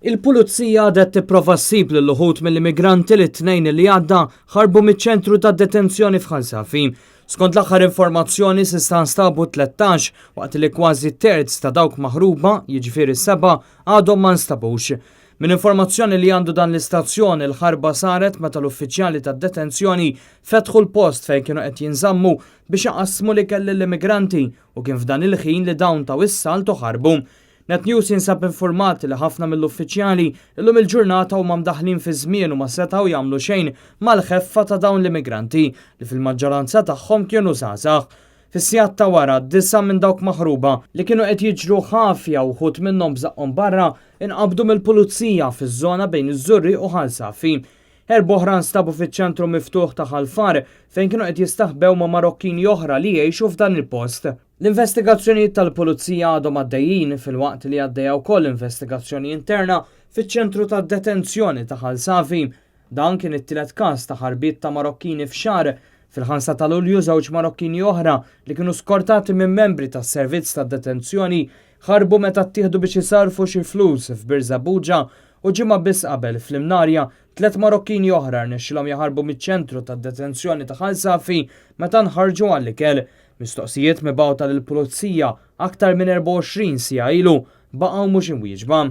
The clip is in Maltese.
Il-Pulizija għadet tipprova ssib lil uħud mill-immigranti li t-Tnejn li għadda ħarbu miċ-ċentru ta' detenzjoni f'Ħal Safi. Skont l-aħħar informazzjoni s'issa nstabu 13 waqt li kważi terz ta' dawk maħruba, jiġifieri sebgħa, għadhom ma nstabux. Minn informazzjoni li għandu dan l-istazzjon, il-ħarba saret meta l-uffiċjali tad-detenzjoni fetħu l-post fejn kienu qed jinżammu biex iqassmu l-ikel lill-immigranti u kien f'dan il-ħin li dawn taw is-salt u ħarbu. Net News jinsab informat li ħafna mill-uffiċjali illum il-ġurnata huma mdaħħlin fi żmien u ma setgħu jagħmlu xejn mal-ħeffa ta' dawn l-immigranti li fil-maġġoranza tagħhom kienu żgħażagħ. Fis-sigħat ta' wara, disa' minn dawk maħruba li kienu qed jiġru ħafja u wħud minnhom b'żaqqhom barra inqabdu mill-pulizija fiż-żona bejn iż-Żurrieq u Ħal Safi. Erbgħa oħra nstabu fiċ-ċentru miftuħ ta' Ħal Far fejn kienu qed jistaħbew ma' Marokkini oħra li jgħixu f'dan il-post. L-investigazzjonijiet tal-Pulizija għadhom għaddejjin filwaqt li għaddejja wkoll investigazzjoni interna fiċ-ċentru ta' detenzjoni ta' Ħal Safi. Dan kien it-tielet każ ta' ħarbiet ta' Marokkini f'xahar. Fil-5 ta' Lulju żewġ Marokkini oħra li kienu skortati minn membri tas-servizz ta' detenzjoni ħarbu meta ttieħdu biex isarfu xi flus f'Birżebbuġa u ġimgħa biss qabel fl-Imnarja Tliet Marokkini oħra rnexxilhom jaħarbu miċ-ċentru tad-detenzjoni ta' Ħal Safi meta nħarġu għall-ikel. Mistoqsijiet mibgħuta lill-Pulizija aktar minn 24 siegħa ilu baqgħu mhux imwieġba.